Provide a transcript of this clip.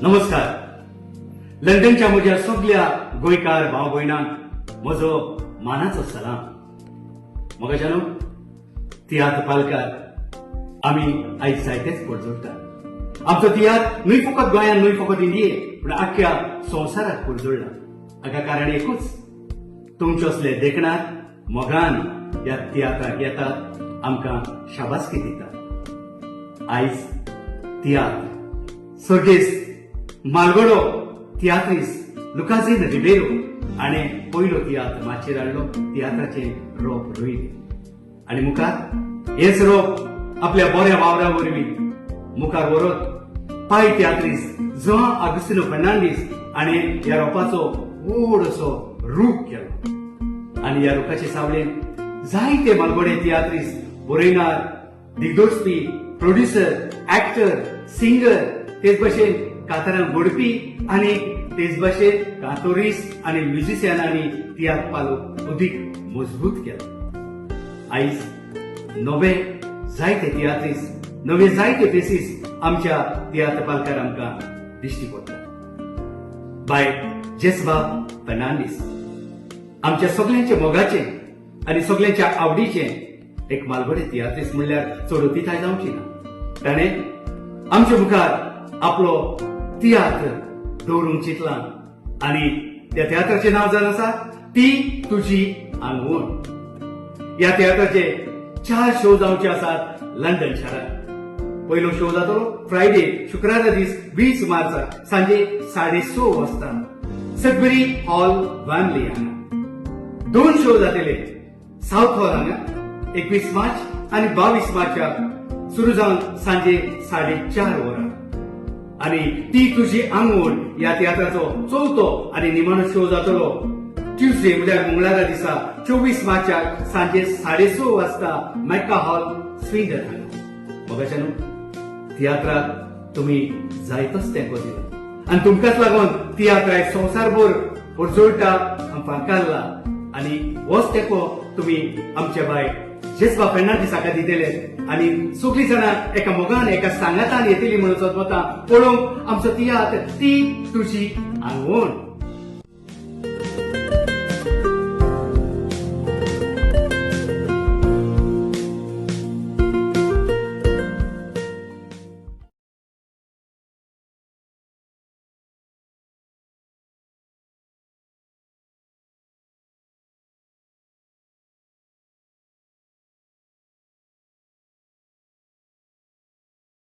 नमस्कार. लंडनच्या म्हज्या सगल्या गोंयकार भाव भयणांक म्हजो मानाचो सलाम. मोगाच्यानो, तियात्र पालकार आमी आयज जायतेच परजळटात. आमचो तियात्र न्हय फकत गोंयान, न्हय फकत इंडिये, पूण आख्ख्या संवसाराक परजळ्ळा. हाका कारण एकूच, तुमचे असले देखणार मोगान ह्या तियात्राक येतात, आमकां शाबासकी दितात. आयज तियात्र सर्गेस्त मालगडो तियात्रीस लुकाझीन रिबेरो हाणें पयलो तियात्र माचयेर हाडलो, तियात्राचें रोप रोयलें आनी मुखार हेच रोप आपल्या बऱ्या वावरा वरवीं मुखार व्हरत पाय तियात्रीस जुआंव आगुस्तिनो फर्नांडीस हाणें ह्या रोपाचो व्हड असो रूख केलो आनी ह्या रुखाचे सावळेन जायते मालगडे तियात्रीस, बरयणार, दिग्दर्शपी, प्रोड्युसर, ऍक्टर, सिंगर, तेच भशेन कांतारां घडपी आनी तेच भशेन कांतोरीस आनी म्युझिशियनांनी तियात्र पालो अदीक मजबूत केला. आयज नवे जायते तियात्रीस, नवे जायते फेसीस आमच्या तियात्र पालकार आमकां दिश्टी पडटा. बाय जेसबा फर्नांडीस आमच्या सगल्यांच्या मोगाचे आनी सगल्यांच्या आवडीचे एक मालगडे तियात्रीस म्हणल्यार चड अतिताय जावची ना. ताणें आमच्या मुखार आपलो तियात्र दवरूंक चिंतला आनी त्या तियात्राचें नांव जावन आसा ती तुजी आंगवण. ह्या तियात्राचे चार शो जावचे आसात लंडन शारांत. पयलो शो जातलो फ्रायडे, शुक्रारा दीस, 20 मार्चाक सांजे 6:30 वाजता सडबरी हॉल, वॅम्बली हांगा. दोन शो जातले साऊथ हॉल हांगा 21 मार्च आनी 22 मार्चाक सुरू जावन सांजे 4:30 वरां. आनी ती तुजी आंगवण ह्या तियात्राचो चवथो आनी निमाणो शो जातलो ट्युजडे, म्हळ्यार मंगळारा दिसा, 24 मार्चाक सांजे 6:30 वाजता मॅका हॉल, स्विंडन हांगा. मोगाच्यानो, तियात्राक तुमी जायतोच तेंको दिला आनी तुमकांच लागून तियात्र आयज संवसारभर परजळटा, फांकारला. आनी होच तेंको तुमी आमच्या बाय जेसबा फेर्नांडीस हाका दितले आनी सगळीं जाणां एका मोगान, एका सांगातान येतली म्हणून सोदता पळोवंक आमचो तियात्र ती तुजी आंगवण.